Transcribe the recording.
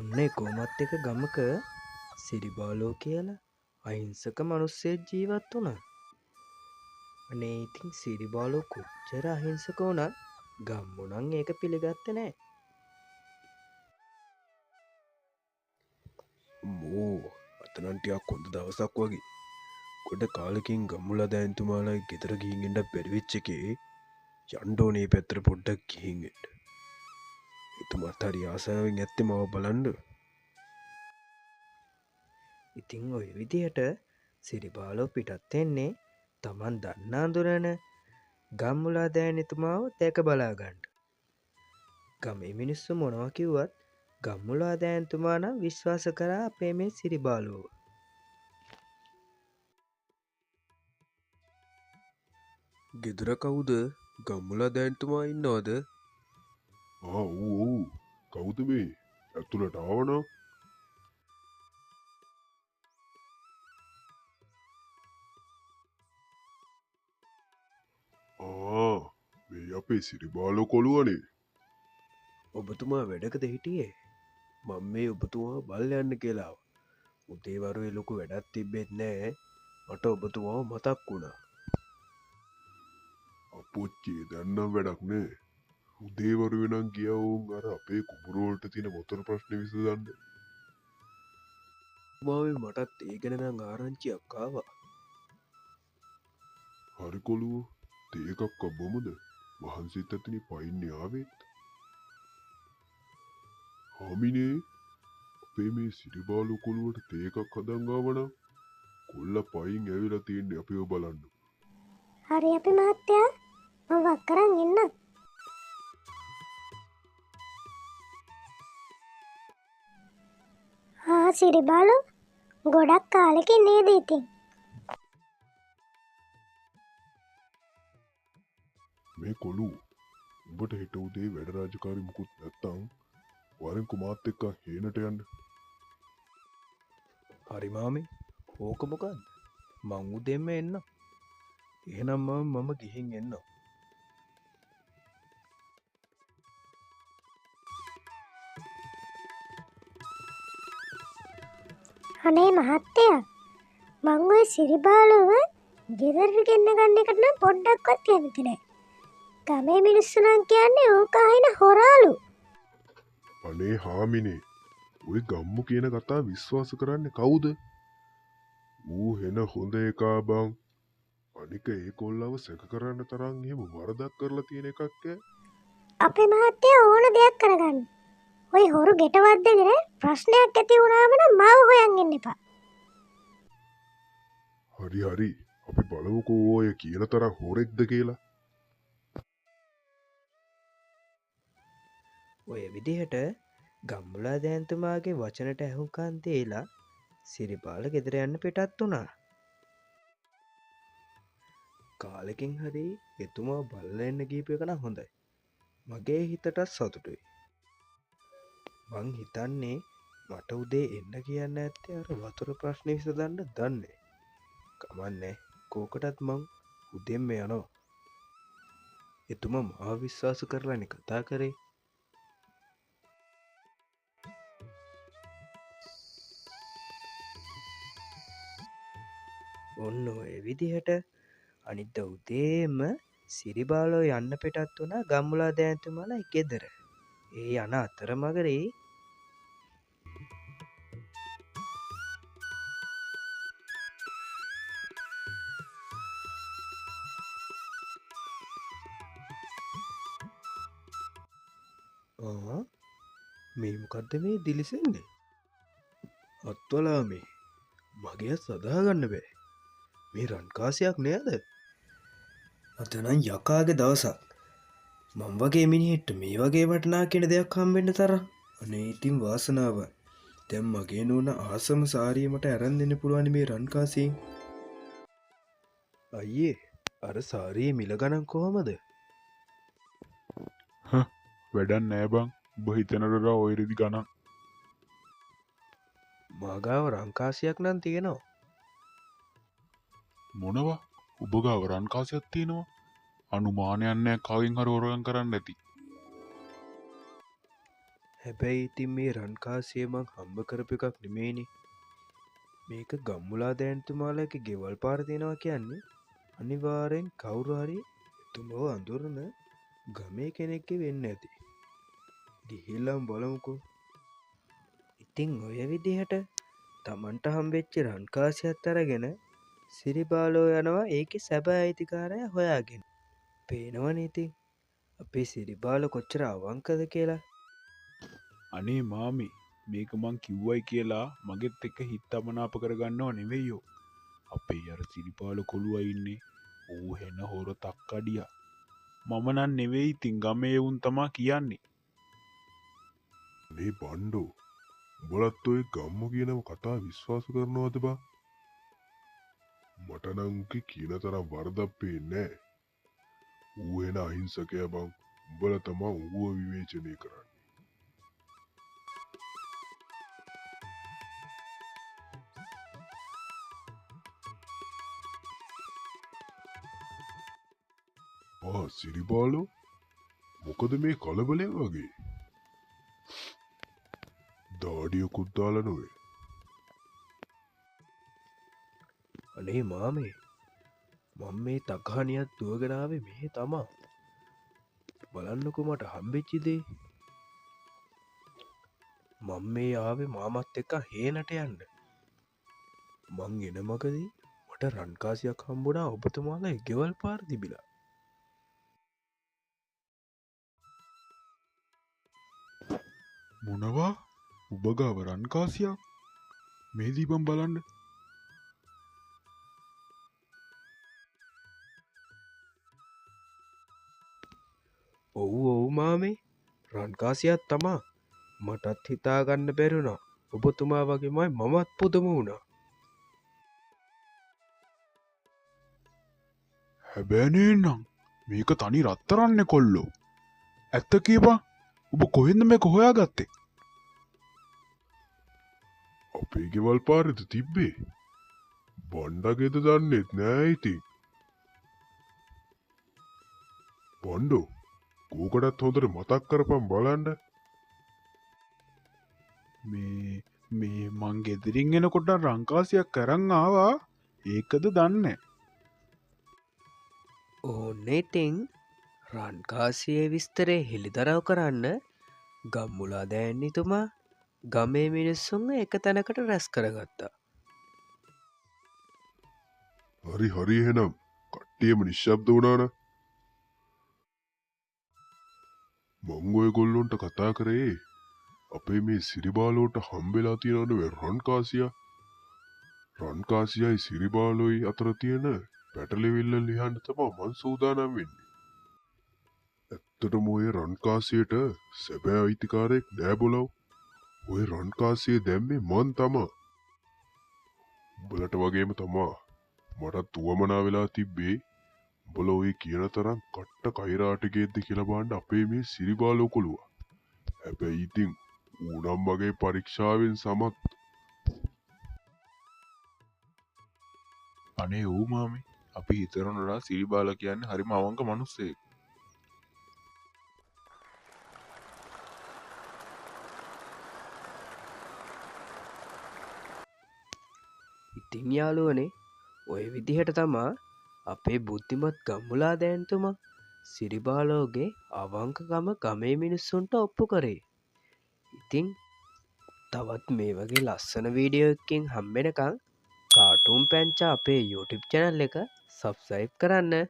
ඔන්න කොහොමත් එක ගමක සිරිබාලෝ කියලා අහිංසක මිනිස්සෙක් ජීවත් වුණා. අනේ ඉතින් සිරිබාලෝ කොච්චර අහිංසක වුණත් ගම්මු නම් ඒක පිළිගත්තේ නෑ. අම්මෝ අත නම් ටිකක් හොඳ දවසක් වගේ. ගොඩ කාලෙකින් ගම්මුලා දෑන්තුමාලා ගෙදර ගිහින් එන්නත් බැරි වෙච්ච එකේ යන්න ඕනේ මේ පැත්තට පොඩ්ඩක් ගිහින් එන්න. එතුමාත් හරි ආසාවෙන් ඇත්තේ මාව බලන්න. ඉතින් ඔය විදිහට සිරිබාලෝ පිටත් වෙන්නේ තමන් දන්න අඳුරන ගම්මුලා දෑනිතුමාව දැක බලා ගන්න. ගමේ මිනිස්සු මොනවා කිව්වත් ගම්මුලා දෑන්තුමා නම් විශ්වාස කරා අපේ මේ සිරිබාලෝව. ගෙදර කවුද? ගම්මුලා දෑන්තුමා ඉන්නවද? ආ ඔව් ඔව්. කවුද මේ? ඇතුළට ආවනම්? ආ මේ අපේ සිරිබාලෝ කොළුවනේ. ඔබතුමා වැඩකද හිටියේ? මම මේ ඔබතුමා බලන්න යන්න කියලා ආවා. උදේ වරුවේ ලොකු වැඩක් තිබ්බෙත් නෑ. මට ඔබතුමාව මතක් වුණා. අපොච්චි දැන් නම් වැඩක් නෑ. උදේ වරුවේ නම් ගියා උන් අර අපේ කුඹුරු වලට තියෙන වතුර ප්‍රශ්නේ විසඳන්න. මාවේ මටත් ඒ ගැන නම් ආරංචියක් ආවා. හරි කොළුවෝ, තේ එකක් බොමුද? මහන්සිත් ඇතිනේ පයින්නේ ආවෙත්. හාමිනේ අපේ මේ සිරිබාලු කොළුවට තේ එකක් හදන් ආවනම් කොල්ල පයින් ඇවිල්ලා තියෙන්නේ අපිව බලන්න. හරි අපි මහත්තයා, මම වක් කරන් එන්නම්. ආ සිරිබාලු, ගොඩක් කාලෙකින් නේද ඉතින්? මේ කොළු, උඹට හෙට උදේ වැඩ රාජකාරි මුකුත් නැත්තම් වරෙන්කෝ මාත් එක්ක හේනට යන්න. හරි මාමේ, ඕක මොකද්ද? මං උදෙන්ම එන්නම්. එහෙනම් මම ගිහින් එන්නම්. අනේ මහත්තයා, මං ඔය සිරිබාලුව ගෙදරට ගෙන්න ගන්න එකට නම් පොඩ්ඩක්වත් කැමති නෑ. ගමේ මිනිස්සු නම් කියන්නේ ඕක අහින හොරාලු. අනේ හාමිනේ, ඔය ගම්මු කියන කතා විශ්වාස කරන්නේ කවුද? ඌ හෙන හොඳ එකා බං. අනික ඒ කොල්ලව සැක කරන්න තරම් එහෙම වරදක් කරලා තියෙන එකක් ඈ. අපේ මහත්තයා ඕන දෙයක් කරගන්න. ඔය හොරු ගෙට වද්දගෙන ප්‍රශ්නයක් ඇති වුණාම නම් මාව හොයන් එන්න එපා. හරි හරි, අපි බලමුකෝ ඔය කියන තරම් හොරෙක්ද කියලා. ඔය විදිහට ගම්මුලා දෑන්තුමාගේ වචනට ඇහුම්කන් දීලා සිරිපාල ගෙදර යන්න පිටත් වුණා. කාලෙකින් හරි එතුමා බලලා එන්න ගිහපු එක නම් හොඳයි. මගේ හිතටත් සතුටුයි. මං හිතන්නේ මට උදේ එන්න කියන්න ඇත්තේ අර වතුර ප්‍රශ්නේ විසඳන්න දන්නේ. කමන්නේ, කෝකටත් මං උදෙන්ම යනවා. එතුමා මාව විශ්වාස කරලානේ කතා කරේ. ඔන්න ඔය විදිහට අනිද්දා උදේම සිරිබාලෝ යන්න පිටත් වුණා ගම්මුලා දෑන්තුමාලා ගෙදර. ඒ යන අතරමඟදී ආ මේ මොකද්ද මේ දිලිසෙන්නේ? අත්වලා මේ මගේ අත් සදා ගන්න බෑ. මේ රන් කාසියක් නේද? අද නම් යකාගේ දවසක්. මං වගේ මිනිහෙක්ට මේ වගේ වටිනා කියන දෙයක් හම්බෙන්න තරම්. අනේ ඉතින් වාසනාවයි. දැන් මගේ නෝනා ආසම සාරිය මට අරන් දෙන්න පුළුවන් මේ රන් කාසියෙන්. අයියේ, අර සාරියේ මිල ගණන් කොහමද? හ්, වැඩක් නෑ බං. උඹ හිතනට වඩා ඔය රෙදි ගණන්. මා ගාව රන් කාසියක් නම් තියෙනවා. මොනවා? ඔබ ගාව රන් කාසියක් තියෙනවා? අනුමානයක් නෑ, කවින් හරි හොරගම් කරන්න ඇති. හැබැයි ඉතින් මේ රන් කාසිය මං හම්බ කරපු එකක් නෙමෙයිනේ. මේක ගම්මුලා දෑන්තුමාලාගේ ගෙවල් පාර තියෙනවා කියන්නේ අනිවාර්යෙන් කවුරු හරි එතුමව අඳුරන ගමේ කෙනෙක්ගේ වෙන්න ඇති. ගිහිල්ලාම බලමුකෝ. ඉතින් ඔය විදිහට තමන්ට හම්බෙච්ච රන් කාසියත් අරගෙන සිරිබාලෝ යනවා ඒකේ සැබෑ අයිතිකාරයා හොයාගෙන. පේනවනේ ඉතින් අපේ සිරිබාලෝ කොච්චර අවංකද කියලා. අනේ මාමේ, මේක මං කිව්වයි කියලා මගෙත් එක්ක හිත අමනාප කරගන්නව නෙවෙයියෝ. අපේ අර සිරිපාල කොළුවා ඉන්නේ ඌ හෙන හොර තක්කඩියා. මම නම් නෙවෙයි ඉතින් ගමේ උන් තමා කියන්නේ. අනේ බණ්ඩෝ, උඹලත් ඔය ගම්මු කියන කතා විශ්වාස කරනවද බං? මට නම් උගේ කියන තරම් වරදක් පේන්නේ නෑ. ඌ හෙන අහිංසකයා බං. උඹලා තමා ඌව විවේචනය කරන්නේ. ආ සිරිපාලෝ, මොකද මේ කලබලේ වගේ? දාඩියකුත් දාලා නොවේ. අනේ මාමේ, මං මේ තකහනියක් දුවගෙන ආවේ මෙහෙ තමා. බලන්නකෝ මට හම්බෙච්ච දේ. මං මේ ආවේ මාමත් එක්ක හේනට යන්න. මං එන මගදී මට රන් කාසියක් හම්බුණා ඔබතුමාලා ගෙවල් පාර තිබිලා. මොනවා? උඹ ගාව රන් කාසියක්? මේ දීපන් බලන්න. ඔව් ඔව් මාමේ, රන් කාසියක් තමා. මටත් හිතා ගන්න බැරි වුණා. ඔබතුමා වගේමයි මමත් පුදුම වුණා. හැබැයි නේනම් මේක තනි රත්තරන්නේ කොල්ලෝ. ඇත්ත කියපන්, ඔබ කොහෙන්ද මේක හොයාගත්තේ? අපේ ගෙවල් පාරේද තිබ්බේ? බණ්ඩගේද දන්නෙත් නෑ ඉතින්. බණ්ඩෝ, කෝකටත් හොඳට මතක් කරපන් බලන්න. මේ මං ගෙදරින් එනකොට රංකාසියක් අරන් ආවා. ඒකද දන්නේ. ඕන්න ඉතින් රන්කාසියේ විස්තරේ හෙළිදරව් කරන්න ගම්මුලා දෑන්නිතුමා ගමේ මිනිස්සුන්ව එක තැනකට රැස් කරගත්තා. හරි හරි, එහෙනම් කට්ටියම නිශ්ශබ්ද වුණා නා. මං ඔයගොල්ලොන්ට කතා කරේ අපේ මේ සිරිබාලෝට හම්බෙලා තියෙනවනේ ඔය රන්කාසියා. රන්කාසියයි සිරිබාලෝයි අතර තියෙන පැටලෙවිල්ල ලියන්න තමා මං සූදානම් වෙන්නේ. ඇත්තටම ඔය රන්කාසියට සැබෑ අයිතිකාරයෙක් නෑ බොලව්. ඔය රන්කාසිය දැම්මේ මං තමා. උඹලට වගේම තමා මටත් උවමනා වෙලා තිබ්බේ උඹලා ඔය කියන තරම් කට්ට කෛරාටිකේද්ද කියලා බලන්න අපේ මේ සිරිබාලෝ කොළුවා. හැබැයි ඉතින් ඌ නම් මගේ පරීක්ෂාවෙන් සමත්. අනේ ඌ මාමේ, අපි හිතනට වඩා සිරිබාලා කියන්නේ හරිම අවංක මනුස්සයෙක්. ඉතින් යාළුවනේ, ඔය විදිහට තමා අපේ බුද්ධිමත් ගම්මුලා දෑන්තුමා සිරිබාලෝගේ අවංකකම ගමේ මිනිස්සුන්ට ඔප්පු කරේ. ඉතින් තවත් මේ වගේ ලස්සන වීඩියෝ එකකින් හම්බෙනකන් කාටුන් පැංචා අපේ YouTube channel එක සබ්ස්ක්‍රයිබ් කරන්න.